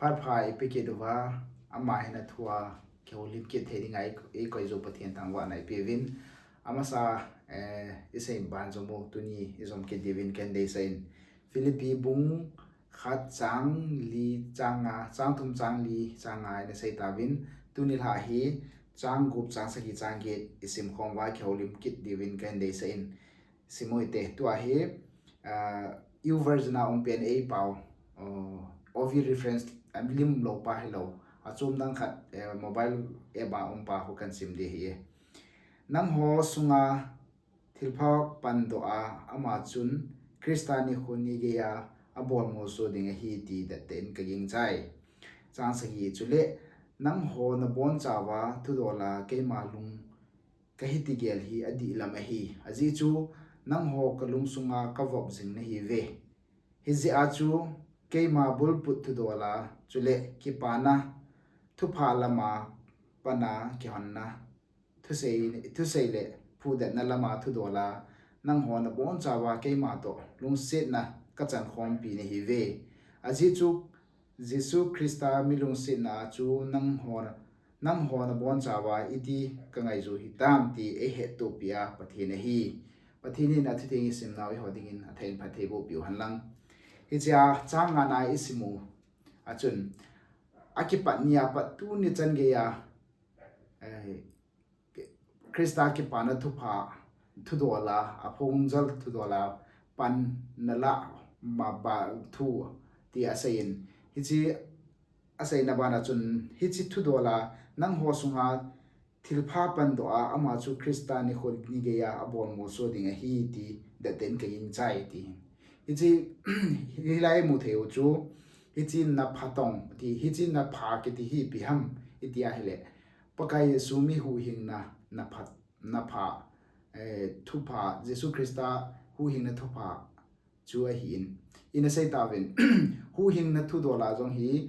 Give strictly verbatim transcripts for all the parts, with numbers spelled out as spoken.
Phat pha ipi kit uva, ama hin athua kihoulim kit thei dinga i, ikoi jou Pathen thangvahna ipeuvin. Amasa, eh, isei ban jom u, tuni ijom kit diuvin kahin deisah in. Philippi bung khat chang li chang nga, chang thum chang li chang nga ina sei tauvin. Tuni lha hi chang gup chang sagi chang get isim khom uva kihoulim kit diuvin kahin deisah in. Sim u hite, tua hi, ah, U version a um pen eipao, uh, O V reference, um, lim lou pa hilou. Achom dang khat, eh, mobile app a um pa khu kahin sim ding ahi. Nangho sunga thilpha pandoh a ama chun Christa nikho ni geiya abol molso ding ahi ti dettah in kagingchai. Chang sagi, chule nangho nabonchauva thudol a keima lung kahi tigel hi adih lam ahi. Ajeh chu nangho kalungsunga kavop jing nahiuve. Hijeh a chu keima bulput thudol a, chule kipana thupha lama pana kihonna, thusei, thusei le phudetna lama thudol a, nangho nabonchauva keima toh lungsetna kachan khompi nahiuve. Ajeh chu Jesu Christa milungsetna a chu nangho, nangho nabonchauva iti kangaiju hitam ti eihettohpi a Pathen ahi. Pathen in athutheng isimnau eiho dingin athah in phattheiboh piu henlang. Hichea chang nga na isim u a chun, akipat nia pat tuni chan geiya, eh, Christa kipana thupha, thudol a, aphongjal thudol a pan nalah ma ba thu ti asei in. Hiche aseina bana chun, hiche thudol a nangho sunga thilpha pandoh a ama chu Christa nikho ni geiya abol molso ding ahi ti dettah in kagingchai ti. Hiche, hilai imu thei u chu, hiche naphatong ti, hiche napha kiti hi ipi ham iti ahile, Pakai Jesu mi huhhingna napha, napha, eh, thupha, Jesu Christa huhhingna thupha chu ahin. Ina sei tauvin, huhhingna thudol a jong hi,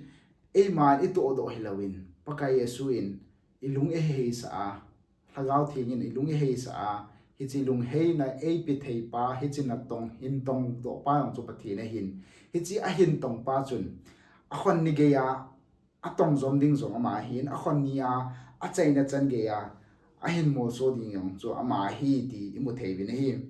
eiman itohdoh hilouvin, Pakai Jesu in ilung eiheisah a, Lhagao Theng in ilung eiheisah a, hiche lungheina eipe thei pa, hiche natong, hin tongdoh pa jong chu Pathen ahin. Hiche ahin tong pa chun, akhon ni geiya atong jom ding jong ama ahin, akhon nia achaina chan geiya ahin molso ding jong chu ama ahi ti imu thei uvin ahi.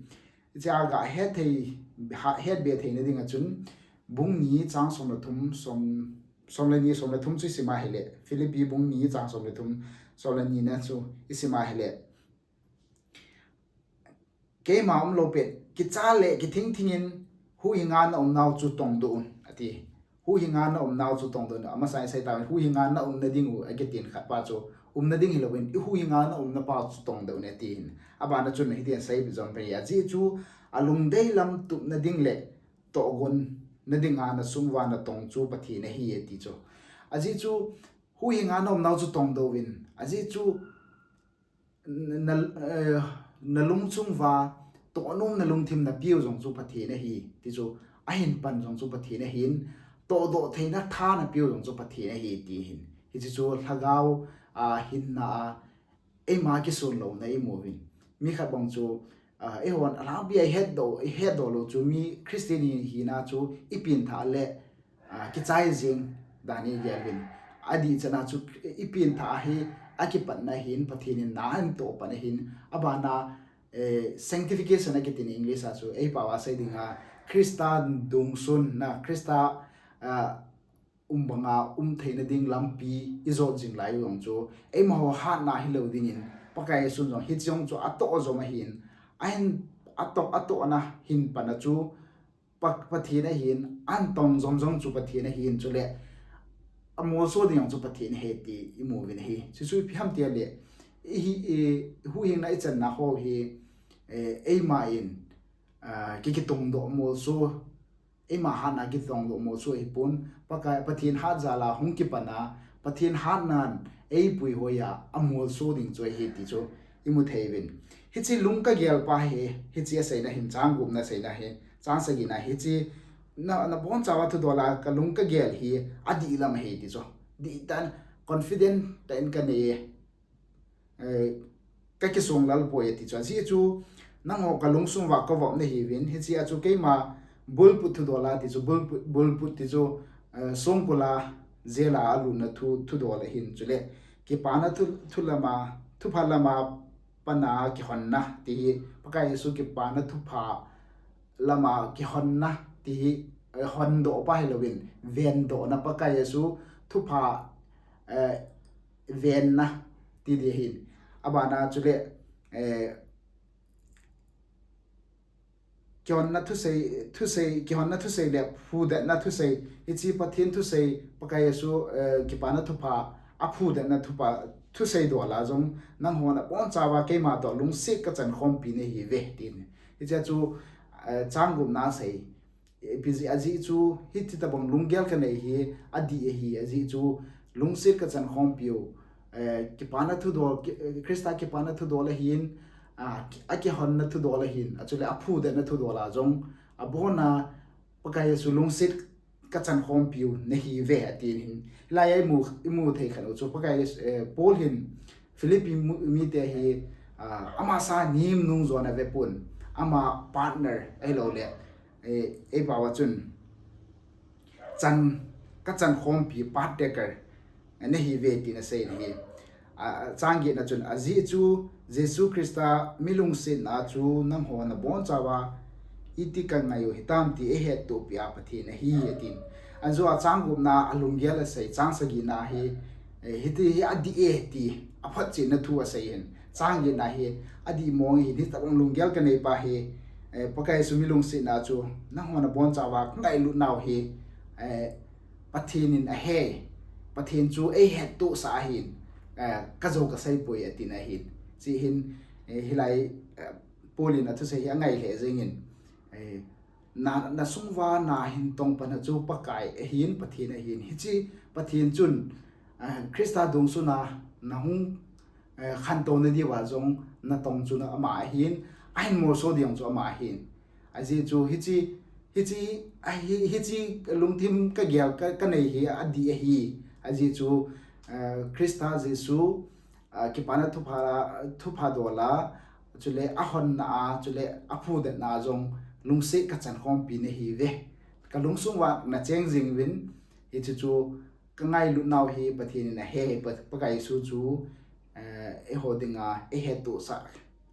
Hichea gah het thei, ha, hetbe theina dinga chun, bung ni chang som le thum, som, som le ni, som le thum chu isim ahile, Philippi bung ni chang som le thum, som le ni na chu isim ahile, keima umlou pet, kicha le kithing thing in huhhinga naumnau chu tongdoh un, ati. Huhhinga naumnau chu tongdoh un, amasa in sei tauvin, huhhinga naumna ding u akitin khat pa chu, umna ding hilouvin, ihuhhinga naumna pa chu tongdoh un atin. Abana chun hitin sei jom pai, ajeh chu alungdei lam tupna ding le tohgon na dinga nasung uva natong chu Pathen ahi ati chu. Ajeh chu huhhinga naumnau chu tongdoh uvin, ajeh chu na, eh, nalungchung uva tohnom nalungthim napeu jong chu Pathen ahi ti chu, ahin pan jong chu Pathen ahin, tohdoh theina tha napeu jong chu Pathen ahi ti hin. Hiche chu lhagao a hinna a eima kisun louna imu uvin. Mi khat bang chu, ah, eihon alangpi a ihetdoh, ihetdoh lou chu mi Christian hi, hina chu ipen thah le, ah, kichai jing dan igel uvin. Adih chana chu ipen thah hi akipatna hin Pathen in na ahin toh pan ahin, abana, eh, sanctification akitin English a chu, eipao a sei dinga Christa dungsunna, Christa, ah, um banga um theina ding lampi ijot jing lai u jong chu, eimaho hatna hilou dingin, Pakai Jesun jong hiche jong chu atoh jom ahin, ahin atoh, atohna hin pan a chu Pa-, Pathen ahin, ahin tong jom jong chu Pathen ahin, chule amolso ding jong chu Pathen ahi ti imu uvin ahi. Chuchu ipi ham tile, i, i, huhhingna ichanna ho hi, eh, eima in, ah, ki, kitongdoh molso, eima hatna kitongdoh molso ahipon, Pakai, Pathen hat jal a hung kipan a, Pathen hatnan eipui hoiya amolso ding chu ahi ti chu imu thei uvin. Hiche lung kagel pa hi, hiche aseina hin, chang gupna aseina hi, chang sagina hiche, na, nabonchauva thudol a kalung kagel hi adih lam ahi ti chu. Dihtah in, confident tah in kanei e. Eh, kakisong lal poi ati chu. Ajeh chu, nangho kalungsung uva kavop nahiuvin, hichea chu keima bulput thudol a ti chu, bulput, bulput ti chu, eh, songkul a jail a alutna thu, thudol ahin, chule kipana thu, thu lama, thupha lama pana kihonna ti hi, Pakai Jesu kipana thupha lama kihonna ti hi, eh, hondoh pa hilouvin, vendohna, Pakai Jesu thupha, eh, venna ti ding ahin. Abana chule, eh, kihonna thusei, thusei, kihonna thusei le phudetna thusei, hiche Pathen thusei, Pakai Jesu, eh, kipana thupha, aphudetna thupha, thusei dola jong, nanghon abonchauva keima toh lungset kachan khompi nahiuve, tin. Hichea chu, eh, chang gupna asei. Ipi jeh, ajeh chu, hiti tobang lunggel kanei hi, adih ahi, ajeh chu, lungset kachan khompiu, eh, kipana thudol, ki-, eh, Christa kipana thudol ahin, ah, ki-, akihonna thudol ahin, achule aphudetna thudol a jong, abona Pakai Jesu lungset kachan khompiu nahiuve, atin hin. Hilai a imu, imu thei khat u chu Pakai Jesu, eh, Paul hin Philippi mu-, mite hi, ah, amasa nim nung jon avepon, ama partner ahilouleh, eh, eipao a chun, chan, kachan khompi, partaker nahiuve tin asei ahi. A, chang getna chun, ajeh chu Jesu Christa mi lungsetna chu nanghon abonchauva iti kangai u hitam ti eihettohpi a Pathen ahi, atin. Ajou a chang gupna alunggel asei, chang sagina hi, eh, hiti hi adih e ti, aphotchetna thu asei hin. Chang getna hi, adih mong hin, hitobang lunggel kanei pa hi, eh, Pakai Jesu mi lungsetna chu, nanghon abonchauva kangailutnau hi, eh, Pathen in ahe, Pathen chu eihettohsah ahin, eh, kajou kaseipoi atina ahin. Hiche hin, eh, hilai, eh, Paul in athusei hi angai lheh jengin, eh, na, nasung uva nahin tongpana chu Pakai ahin, Pathen ahin. Hiche Pathen chun, eh, Christa dungsunga nahung, eh, khantouna diuva jong natong chu ama ahin, ahin molso ding chu ama ahin. Ajeh chu hiche, hiche, a, hi, hiche lungthim kagel ka, kanei hi adih ahi. Ajeh chu, eh, Christa Jesu, ah, kipana thupha, thupha dola, chule ahonna a, chule aphudetna a jong lungset kachan khompi nahiuve. Kalungsung uva nacheng jing uvin, hiche chu kangailutnau hi Pathen in ahe, Pa-, Pakai Jesu chu, eh, eiho dinga eihettohsah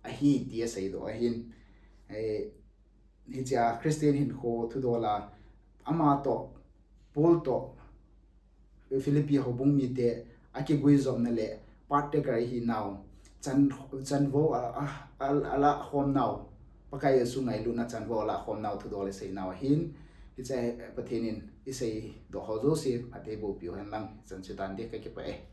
ahi ti aseidoh ahin. Eh, hichea Christian hinkho thudola, ama toh, Paul toh, Philippi houbung mite akiguijopna le partaker ahinau, chan, chanvou a, a, a, alahkhomnau, Pakai Jesu ngailutna chanvou alahkhomnau thudol iseinau ahin, hichea Pathen in iseidoh ho jouse atheibohpiu henlang, chan chu tante, kakipah e.